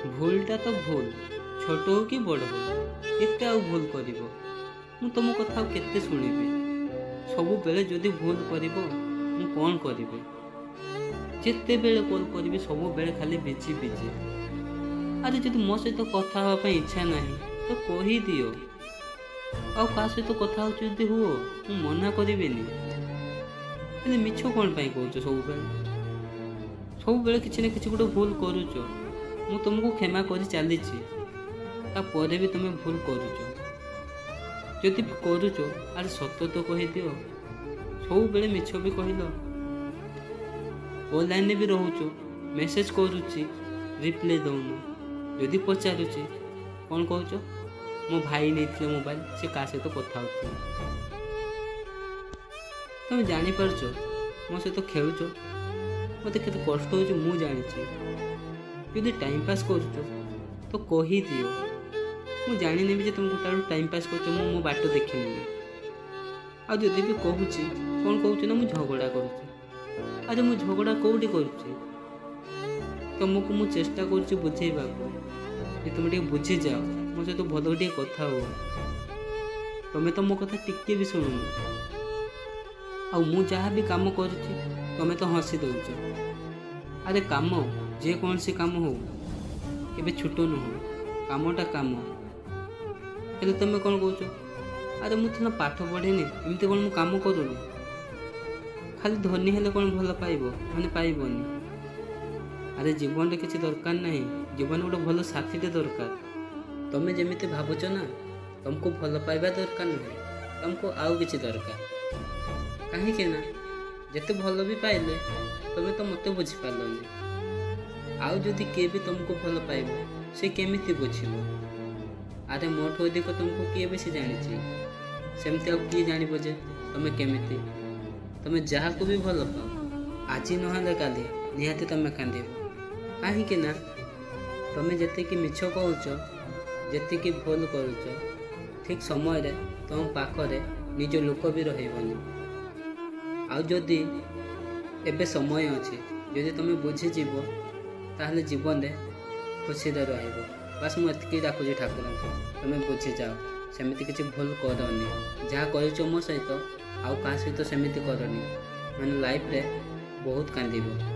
ଭୁଲଟା ତ ଭୁଲ, ଛୋଟ ହଉ କି ବଡ଼ ହଉ, କେତେ ଆଉ ଭୁଲ କରିବ? ମୁଁ ତୁମ କଥା ଆଉ କେତେ ଶୁଣିବି? ସବୁବେଳେ ଯଦି ଭୁଲ କରିବ, ମୁଁ କ'ଣ କରିବି? ଯେତେବେଳେ କଲ୍ କରିବି, ସବୁବେଳେ ଖାଲି ବିଜି ବିଜି। ଆରେ, ଯଦି ମୋ ସହିତ କଥା ହେବା ପାଇଁ ଇଚ୍ଛା ନାହିଁ ତ କହିଦିଅ। ଆଉ କାହା ସହିତ କଥା ହେଉଛ ଯଦି ହୁଅ, ମୁଁ ମନା କରିବିନି। ହେଲେ ମିଛ କ'ଣ ପାଇଁ କହୁଛ ସବୁବେଳେ? ସବୁବେଳେ କିଛି ନା କିଛି ଗୋଟେ ଭୁଲ କରୁଛ। ମୁଁ ତୁମକୁ କ୍ଷମା କରି ଚାଲିଛି, ତାପରେ ବି ତୁମେ ଭୁଲ କରୁଛ। ଯଦି ବି କରୁଛ, ଆରେ ସତ ତ କହିଦିଅ। ସବୁବେଳେ ମିଛ ବି କହିଲ। ଅନଲାଇନରେ ବି ରହୁଛ, ମେସେଜ କରୁଛି, ରିପ୍ଲାଏ ଦେଉନ। ଯଦି ପଚାରୁଛି, କ'ଣ କହୁଛ? ମୋ ଭାଇ ନେଇଥିଲେ ମୋବାଇଲ, ସେ କାହା ସହିତ କଥା ହେଉଥିଲେ। ତୁମେ ଜାଣିପାରୁଛ ମୋ ସହିତ ଖେଳୁଛ? ମୋତେ କେତେ କଷ୍ଟ ହେଉଛି ମୁଁ ଜାଣିଛି। ଯଦି ଟାଇମ୍ ପାସ୍ କରୁଛ ତ କହିଦିଅ। ମୁଁ ଜାଣିନେବି ଯେ ତୁମେ ଗୋଟେ ଆଡ଼ୁ ଟାଇମ୍ ପାସ୍ କରୁଛ। ମୁଁ ମୋ ବାଟ ଦେଖିନେବି। ଆଉ ଯଦି ବି କହୁଛି, କ'ଣ କହୁଛି ନା ମୁଁ ଝଗଡ଼ା କରୁଛି। ଆରେ, ମୁଁ ଝଗଡ଼ା କେଉଁଠି କରୁଛି? ତୁମକୁ ମୁଁ ଚେଷ୍ଟା କରୁଛି ବୁଝେଇବାକୁ ଯେ ତୁମେ ଟିକେ ବୁଝିଯାଅ, ମୋ ସହିତ ଭଲ ଟିକେ କଥା ହୁଅ। ତୁମେ ତ ମୋ କଥା ଟିକେ ବି ଶୁଣୁନ। ଆଉ ମୁଁ ଯାହା ବି କାମ କରୁଛି, ତୁମେ ତ ହସି ଦେଉଛ। ଆରେ, କାମ ଯେକୌଣସି କାମ ହଉ, କେବେ ଛୋଟ ନୁହଁ। କାମଟା କାମ। ହେଲେ ତୁମେ କ'ଣ କହୁଛ? ଆରେ, ମୁଁ ସିନା ପାଠ ପଢ଼ିନି, ଏମିତି କ'ଣ ମୁଁ କାମ କରୁନି? ଖାଲି ଧନୀ ହେଲେ କ'ଣ ଭଲ ପାଇବ? ମାନେ ପାଇବନି। ଆରେ, ଜୀବନରେ କିଛି ଦରକାର ନାହିଁ। ଜୀବନରେ ଗୋଟେ ଭଲ ସାଥୀଟେ ଦରକାର। ତମେ ଯେମିତି ଭାବୁଛ ନା, ତୁମକୁ ଭଲ ପାଇବା ଦରକାର ନୁହେଁ, ତୁମକୁ ଆଉ କିଛି ଦରକାର। କାହିଁକି ନା ଯେତେ ଭଲ ବି ପାଇଲେ ତମେ ତ ମୋତେ ବୁଝିପାରିଲନି। ଆଉ ଯଦି କିଏ ବି ତୁମକୁ ଭଲ ପାଇବ, ସେ କେମିତି ବୁଝିବ? ଆରେ, ମୋଠୁ ଅଧିକ ତୁମକୁ କିଏ ବେଶୀ ଜାଣିଛି? ସେମିତି ଆଉ କିଏ ଜାଣିବ ଯେ ତମେ କେମିତି। ତମେ ଯାହାକୁ ବି ଭଲ ପାଅ, ଆଜି ନହେଲେ କାଲି ନିହାତି ତମେ କାନ୍ଦିବ। କାହିଁକି ନା ତମେ ଯେତିକି ମିଛ କହୁଛ, ଯେତିକି ଭୁଲ କରୁଛ, ଠିକ୍ ସମୟରେ ତୁମ ପାଖରେ ନିଜ ଲୋକ ବି ରହିବନି। ଆଉ ଯଦି ଏବେ ସମୟ ଅଛି, ଯଦି ତୁମେ ବୁଝିଯିବ, ତାହେଲେ ଜୀବନରେ ଖୁସିରେ ରହିବ। ବାସ୍, ମୁଁ ଏତିକି ଡାକୁଛି ଠାକୁରଙ୍କୁ, ତୁମେ ବୁଝିଯାଅ। ସେମିତି କିଛି ଭୁଲ କରନି। ଯାହା କରିଛ ମୋ ସହିତ, ଆଉ କାହା ସହିତ ସେମିତି କରନି। ମାନେ ଲାଇଫରେ ବହୁତ କାନ୍ଦିବ।